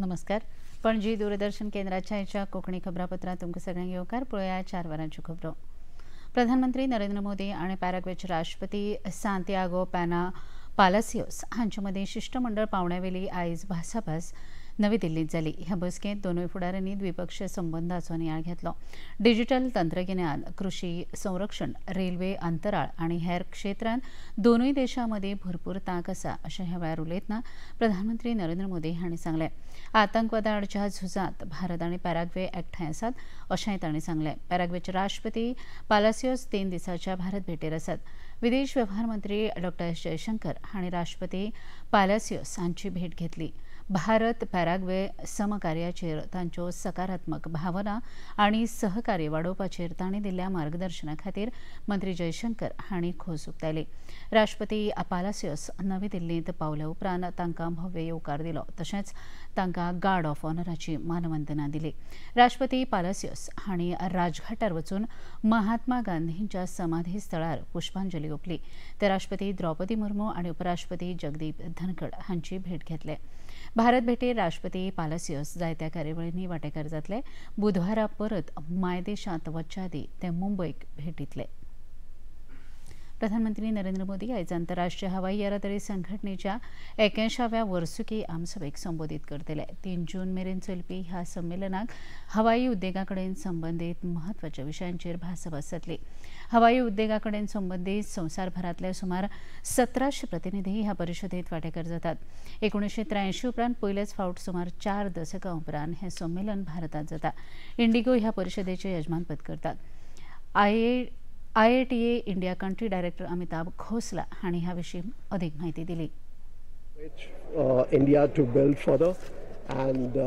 नमस्कार. पणजी दूरदर्शन केंद्राच्या ह्या कोंकणी खबरापत्रांत तुमकां सगळ्यांक येवकार. पळोवया 4 वरांच्यो खबरो. प्रधानमंत्री नरेंद्र मोदी आनी पॅराग्वेचे राष्ट्रपती सांतियागो पॅना पालासियोस हांचे मदीं शिश्टमंडळ पावण्यावेली आयज भासाभास नवी दिल्लींत जाली. ह्या बसकेंत दोनूय फुडाऱ्यांनी द्विपक्षीय संबंदाचो नियाळ घेतलो. डिजिटल तंत्रगिन्यान, कृशी, संरक्षण, रेल्वे, अंतराळ आनी हेर क्षेत्रांत दोनूय देशां मदीं भरपूर तांक आसा अशें ह्या वेळार उलयतना प्रधानमंत्री नरेंद्र मोदी हांणी सांगलें. आतंकवादा आडच्या झुजांत भारत आनी पॅराग्वे एकठांय आसात अशेंय तांणी सांगलें. पॅराग्वेचे राष्ट्रपती पालासियोस 3 दिसांच्या भारत भेटेर आसात. विदेश वेव्हार मंत्री डॉ. एस जयशंकर हांणी राष्ट्रपती पालासियोस हांची भेट घेतली. भारत पॅराग्वे समकार्याचेर तांच्यो सकारात्मक भावना आनी सहकार्य वाडोवपाचेर तांणी दिल्ल्या मार्गदर्शना खातीर मंत्री जयशंकर हांणी खोस उक्तायली. राष्ट्रपती पालासियोस नवी दिल्लींत पावल्या उपरांत तांकां भव्य येवकार दिलो. तशेंच तांकां गार्ड ऑफ ऑनराची मानवंदना दिली. राष्ट्रपती पालासियोस हांणी राजघाटार वचून महात्मा गांधींच्या समाधी स्थळार पुष्पांजली ओंपली. ते राष्ट्रपती द्रौपदी मुर्मू आनी उपराष्ट्रपती जगदीप धनखड हांची भेट घेतले. भारत भेटेर राष्ट्रपती पालासियोस जायत्या कार्यावळींनी वांटेकार जातले. बुधवारा परत मायदेशांत वचच्या आदीं ते मुंबयक भेट दितले. प्रधानमंत्री नरेंद्र मोदी आयज आंतरराष्ट्रीय हवाई येरादारी संघटनेच्या 81व्या वर्सुकी आमसभेक संबोधीत करतले. 3 जून मेरेन चलपी ह्या संमेलनाक हवाई उद्देगा कडेन संबंदीत म्हत्वाच्या विशयांचेर भासाभास जातली. हवाई उद्देगा कडेन संबंदीत संवसारभरांतले सुमार 1700 प्रतिनिधी ह्या परिशदेंत वांटेकार जातात. 1983 उपरांत पयलेच फावट सुमार 4 दसकां उपरांत हें संमेलन भारतांत जाता. इंडिगो ह्या परिशदेचें यजमानपद करतात. IATA India country director Amitabh Khosla हांणी ह्या विशीं अधिक माहिती दिली. India to build further and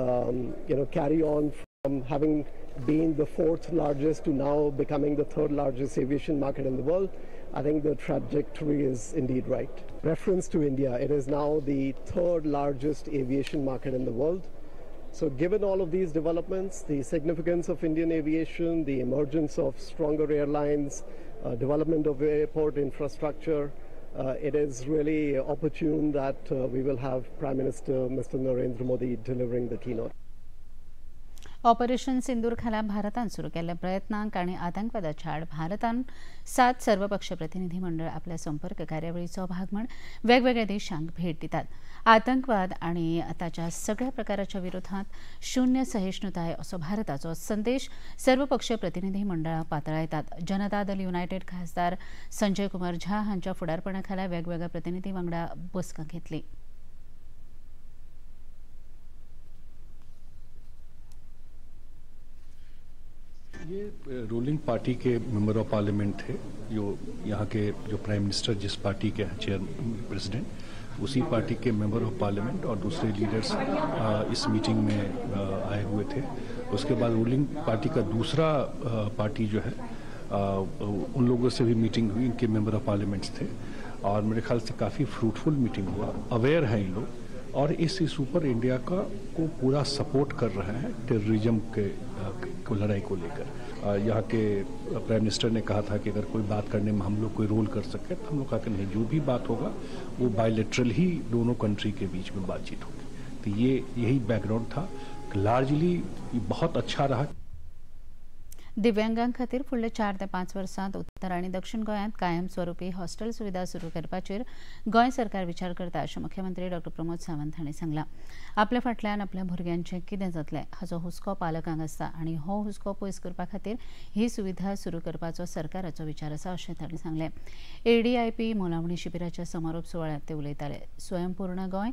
carry on from having been the 4th largest to now becoming the 3rd largest aviation market in the world. I think the trajectory is indeed right. Reference to India, it is now the 3rd largest aviation market in the world. So given all of these developments, the significance of Indian aviation, the emergence of stronger airlines, development of airport infrastructure, it is really opportune that we will have Prime Minister Mr. Narendra Modi delivering the keynote. Operation Sindoor खाला भारतान सुरू केल्ल्या प्रयत्नांक आनी आतंकवादाच्या आड भारतान 7 सर्वपक्ष प्रतिनिधी मंडळ आपल्या संपर्क कार्यावळीचो भाग म्हण वेगवेगळ्या देशांक भेट दितात. आतंकवाद आनी ताच्या सगळ्या प्रकाराच्या विरोधात शून्य सहिष्णुताय असो भारताचो संदेश सर्वपक्ष प्रतिनिधी मंडळां पातळायतात. जनता दल युनायटेड खासदार संजय कुमार झा हांच्या फुडारपणा खाला वेगवेगळ्या प्रतिनिधी वांगडा बसका घेतली. ये रूलिंग पार्टी के मेंबर ऑफ पार्लियामेंट थे, जो यहाँ के जो प्राइम मिनिस्टर जिस पार्टी के चेयर प्रेसिडेंट, उसी पार्टी के मेंबर ऑफ पार्लियामेंट और दूसरे लीडर्स इस मीटिंग में आए हुए थे. उसके बाद रूलिंग पार्टी का दूसरा पार्टी जो है उन लोगों से भी मीटिंग हुई, इनके मेंबर ऑफ पार्लियामेंट्स थे और मेरे ख्याल से काफ़ी फ्रूटफुल मीटिंग हुआ. अवेयर हैं ये लोग और इस इशू पर इंडिया का को पूरा सपोर्ट कर रहे हैं टेररिज्म के को लड़ाई को लेकर. यहाँ के प्राइम मिनिस्टर ने कहा था कि अगर कोई बात करने में हम लोग कोई रोल कर सके तो हम लोग कहा कि नहीं, जो भी बात होगा वो बायलैटरल ही दोनों कंट्री के बीच में बातचीत होगी. तो ये यही बैकग्राउंड था. लार्जली बहुत अच्छा रहा. दिव्यांगां खातीर फुडल्या 4 ते 5 वर्सांत उत्तर आनी दक्षिण गोंयांत कायमस्वरूपी हॉस्टेल सुविधा सुरू करपाचेर गोंय सरकार विचार करता अशें मुख्यमंत्री डॉ. प्रमोद सावंत हांणी सांगलां. आपल्या फाटल्यान आपल्या भुरग्यांचें कितें जातलें हाचो हुस्को पालकांक आसता आनी हो हुस्को पयस करपा खातीर ही सुविधा सुरू करपाचो सरकाराचो विचार आसा अशें तांणी सांगलें. ADIP मोलावणी शिबिराच्या समारोप सुवाळ्यांत ते उलयताले. स्वयंपूर्ण गोंय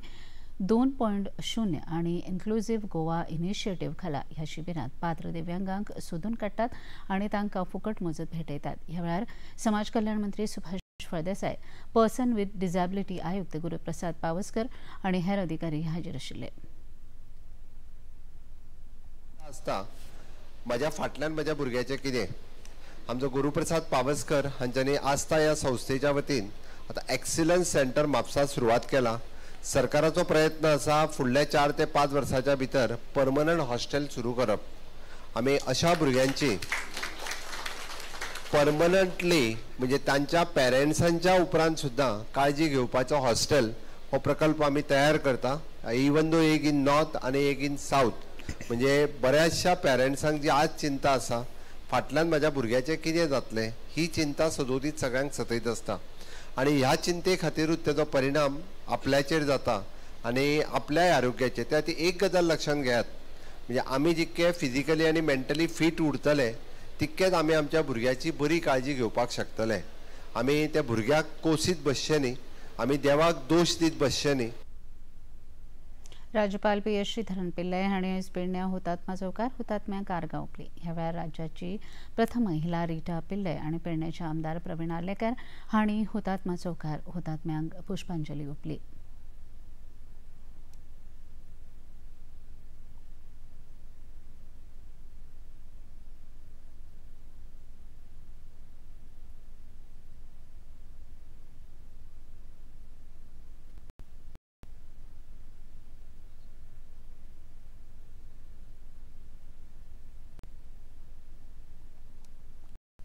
2.0 आनी इन्क्लुझिव्ह गोवा इनिशिएटिव्ह खाला ह्या शिबिरांत पात्र दिव्यांगांक सोदून काडटात आनी तांकां फुकट मजत भेटयतात. ह्या वेळार समाज कल्याण मंत्री Subhash Phaldesai, person with disability आयुक्त गुरुप्रसाद पावसकर आनी हेर अधिकारी हाजीर आशिल्ले. आसता म्हज्या फाटल्यान म्हज्या भुरग्याचें कितें, आमचो गुरुप्रसाद पावसकर हांच्यांनी आस्था ह्या संस्थेच्या वतीन आतां एक्सिलन्स सेंटर म्हापसा सुरवात केला. सरकाराचो प्रयत्न आसा फुडल्या 4 ते 5 वर्साच्या भितर परमनंट हॉस्टेल सुरू करप. आमी अशा भुरग्यांची परमनंटली म्हणजे तांच्या पेरंट्सांच्या उपरांत सुद्दां काळजी घेवपाचो हॉस्टेल हो प्रकल्प आमी तयार करता. इवन दो एक इन नॉर्थ आनी एक इन सावथ. म्हणजे बऱ्याचशा पेरंट्सांक जी आज चिंता आसा फाटल्यान म्हाज्या भुरग्याचें कितें जातलें ही चिंता सदोदीत सगळ्यांक सतयत आसता आनी ह्या चिंते खातीरूच तेजो परिणाम आपल्याचेर जाता आनी आपल्याय आरोग्याचेर. त्या खातीर एक गजाल लक्षांत घेयात, म्हणजे आमी जितके फिजिकली आनी मेंटली फीट उरतले तितकेच आमी आमच्या भुरग्याची बरी काळजी घेवपाक शकतले. आमी त्या भुरग्याक कोसीत बसचे न्ही, आमी देवाक दोश दीत बसचे न्ही. राज्यपाल पी एस श्रीधरन पिल्लय हांणी आयज पेडण्यां हुतात्मा चौकार हुतात्म्यांक आर्गां ओंपली. ह्या वेळार राज्याची प्रथम महिला रिटा पिल्लय आनी पेडण्याचे आमदार प्रवीण आर्लेकर हांणी हुतात्मा चौकार हुतात्म्यांक पुष्पांजली ओंपली.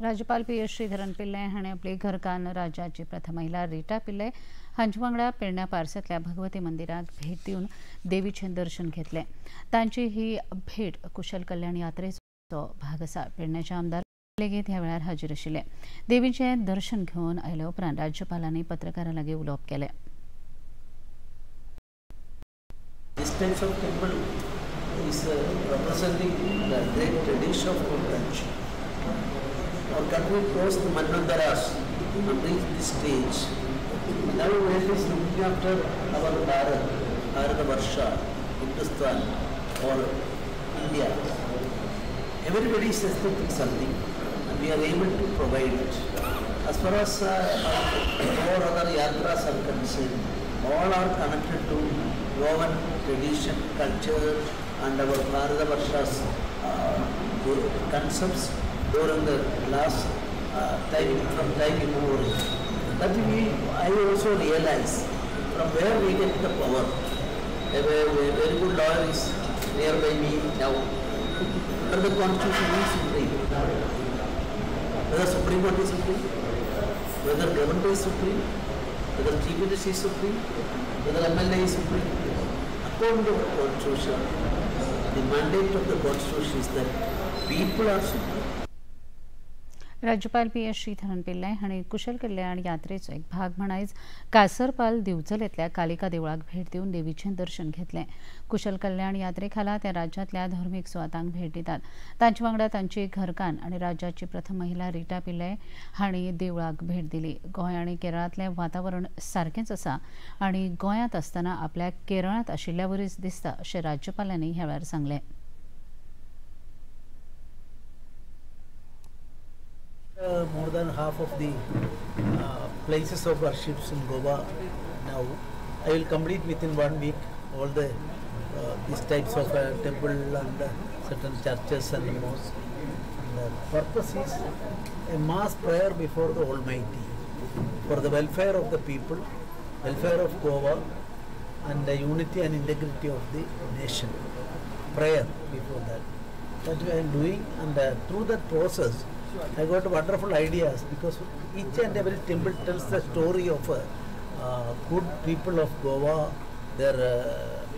राज्यपाल पी एस श्रीधरन पिल्लय हांणी आपली घरकान्न राज्याची प्रथम महिला रिटा पिल्लय हांचे वांगडा पेडण्या पार्सांतल्या भगवती मंदिराक भेट दिवन देवीचें दर्शन घेतलें. तांची ही भेट कुशल कल्याण यात्रेचो भाग आसा. पेडण्याचे आमदार लेगीत ह्या वेळार हाजीर आशिल्ले. देवीचें दर्शन घेवन आयले उपरांत राज्यपालांनी पत्रकारां लागीं उलोवप केलें. This type of temple is representing the great tradition of our country. Our country crossed the Manvantaras and reached this stage. Now world is looking after our Bharat, Bharat Varsha, Hindustan or India. Everybody is expecting something and we are able to provide it. As far as all other yatras are concerned, all are connected to Goan tradition, culture and our Bharat Varsha's concepts during the last time, from time immemorial. But I also realize from where we get the power. A very good lawyer is nearby me now. But the constitution is supreme. Whether Supreme Court is supreme, whether government is supreme, whether Chief Minister is supreme, whether MLA is supreme. According to our constitution, the mandate of the constitution is that people are supreme. राज्यपाल P S Sreedharan Pillai हांणी कुशल कल्याण यात्रेचो एक भाग म्हण आयज कासरपाल दिवचलेंतल्या कालिका देवळाक भेट दिवन देवीचें दर्शन घेतलें. कुशल कल्याण यात्रे खाला ते राज्यांतल्या धर्मीक सुवातांक भेट दितात. तांचे वांगडा तांची घरकान्न आनी राज्याची प्रथम महिला रिटा पिल्लय हांणी देवळाक भेट दिली. गोंय आनी केरळांतलें वातावरण सारकेंच आसा आनी गोंयांत आसतना आपल्याक केरळांत आशिल्ल्या वरीच दिसता अशें राज्यपालांनी ह्या वेळार सांगलें. More than half of the places of worships in Goa now. I will complete within 1 week all the these types of temple and certain churches and mosques. And the purpose is a mass prayer before the Almighty for the welfare of the people, welfare of Goa, and the unity and integrity of the nation. Prayer before that. That we are doing, and through that process, I got wonderful ideas because each and every temple tells the story of good people of Goa, their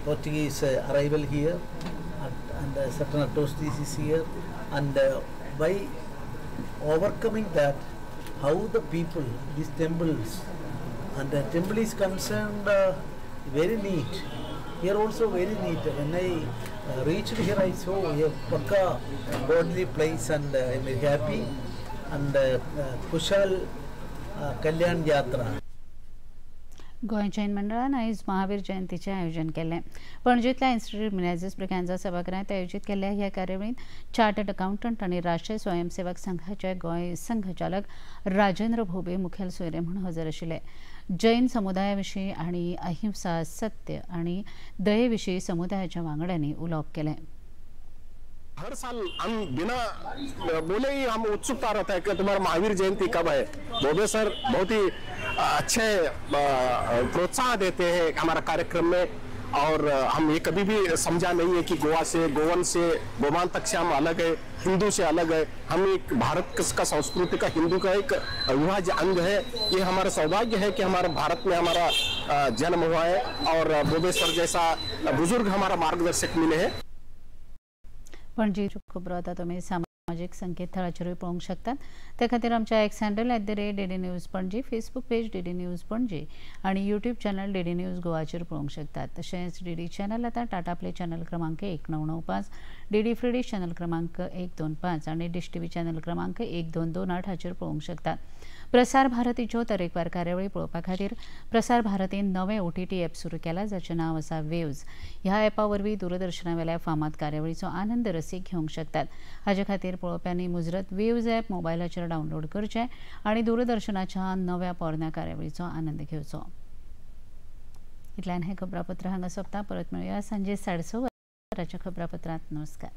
Portuguese arrival here, and certain atrocities is here, and by overcoming that, how the people, these temples, and the temple is concerned very neat. Here also very neat. When I reached here, I saw a pakka godly place, and I am very happy. And Kushal Kalyan Yatra. Goa Jain मंडळान आयज महावीर जयंतीचें आयोजन केल्लें. पणजेंतल्या institute Menezes ब्रिगांजा सभाघरांत आयोजीत केल्ल्या ह्या कार्यावळींत chartered accountant आनी राष्ट्रीय स्वयंसेवक संघाचे गोंय संघचालक राजेंद्र भोबे मुखेल सोयरे म्हूण हजर आशिल्ले. जैन समुदाया विशीं आनी अहिंसा, सत्य आनी दये विशीं समुदायाच्या वांगड्यांनी उलोवप केलें. हर साल हम बिना बोले ही हम उत्सुकता रहता है कि तुम्हारा महावीर जयंती कब है। भोबे सर बहुत ही अच्छे प्रोत्साहन देते हैं हमारा कार्यक्रम में, और हम ये कभी भी समझा नहीं है कि गोवा से, गोवन से, गोमांतक से हम अलग है, हिंदू से अलग है। हम एक भारत का संस्कृति का, हिंदू का एक अविभाज्य अंग है। ये हमारा सौभाग्य है कि हमारे भारत में हमारा जन्म हुआ है और बोबे सर जैसा बुजुर्ग हमारा मार्गदर्शक मिले हैं। पणजी खबरो आतां तुमी सामाजीक संकेतथळाचेरूय पळोवंक शकतात। ते खातीर आमच्या X handle @DD News Panaji, Facebook page DD News Panaji आनी यूट्यूब चॅनल डीडी न्यूज गोवाचेर पळोवंक शकतात। तशेंच डीडी चॅनल आतां टाटा प्ले चॅनल क्रमांक 1995, डीडी फ्री डिश चॅनल क्रमांक 125 आनी डिश टीव्ही चॅनल क्रमांक 1228 हाचेर पळोवंक शकतात। प्रसार भारतीच्यो तरेकवार कार्यावळी पळोवपा खातीर प्रसार भारतीन नवें OTT app सुरू केला, जाचें नांव आसा वेव्ज। ह्या ॲपा वरवीं दूरदर्शना वेल्या फामाद कार्यावळीचो आनंद रसीक घेवंक शकतात। हाजे खातीर पळोवप्यांनी मुजरत वेव्ज ॲप मोबायलाचेर डावनलोड करचें आनी दूरदर्शनाच्या नव्या पोरण्या कार्यावळीचो आनंद घेवचो। इतल्यान हें खबरापत्र हांगा सोंपता। परत मेळुया सांजे 6:30 वरांच्या खबरापत्रांत। नमस्कार।